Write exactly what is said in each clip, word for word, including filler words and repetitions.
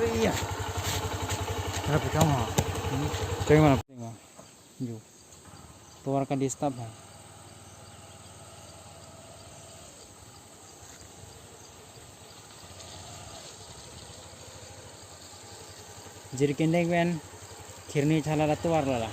Iya. Berapa kamu? Hmm? Cari mana? Yo. Tovar ka disturb hai. Jirikindeng pen khirni chala la tovar lala.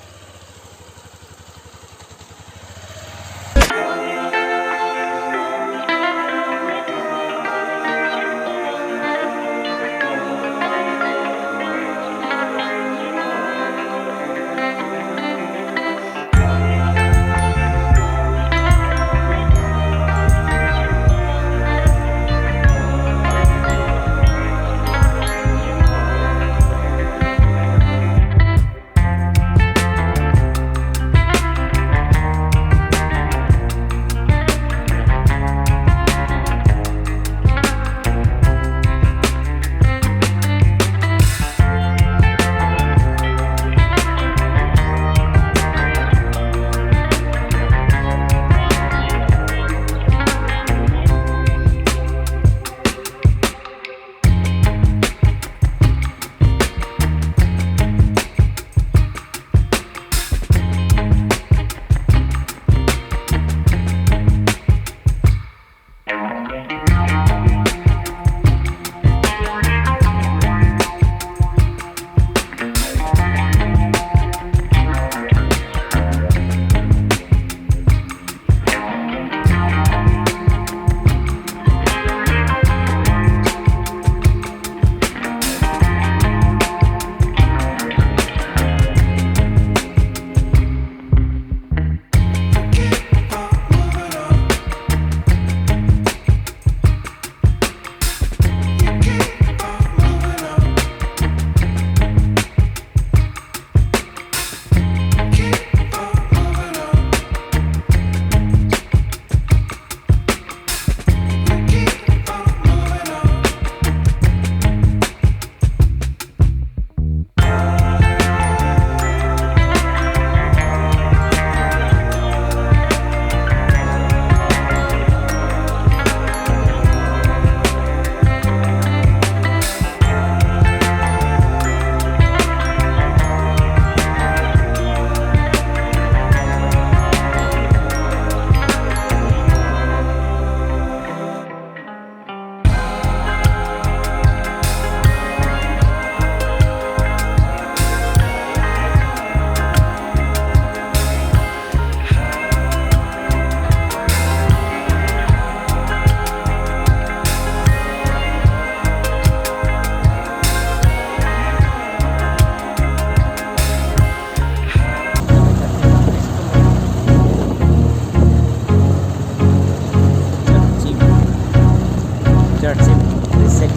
Church, church, reset.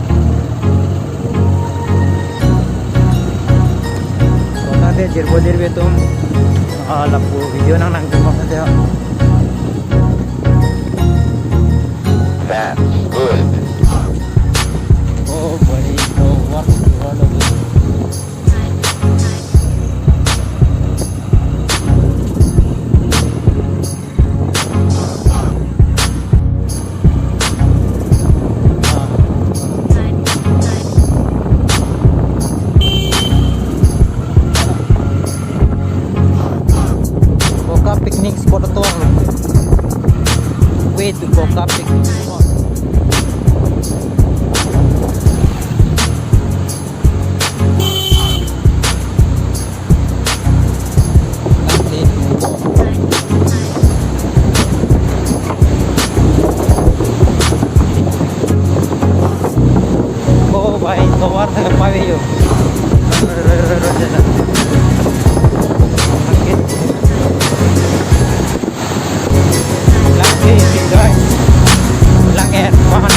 Kota de jirbo jirbi atum, ah, lapu video nang nang jumpa saja. That's good. Oh, buddy, so what you want to do? Boka picnic spot atovar. Way to Boka picnic spot. Oh, bhai, tovar thak pave yo. Lang ke, guys. Lang ke, pahan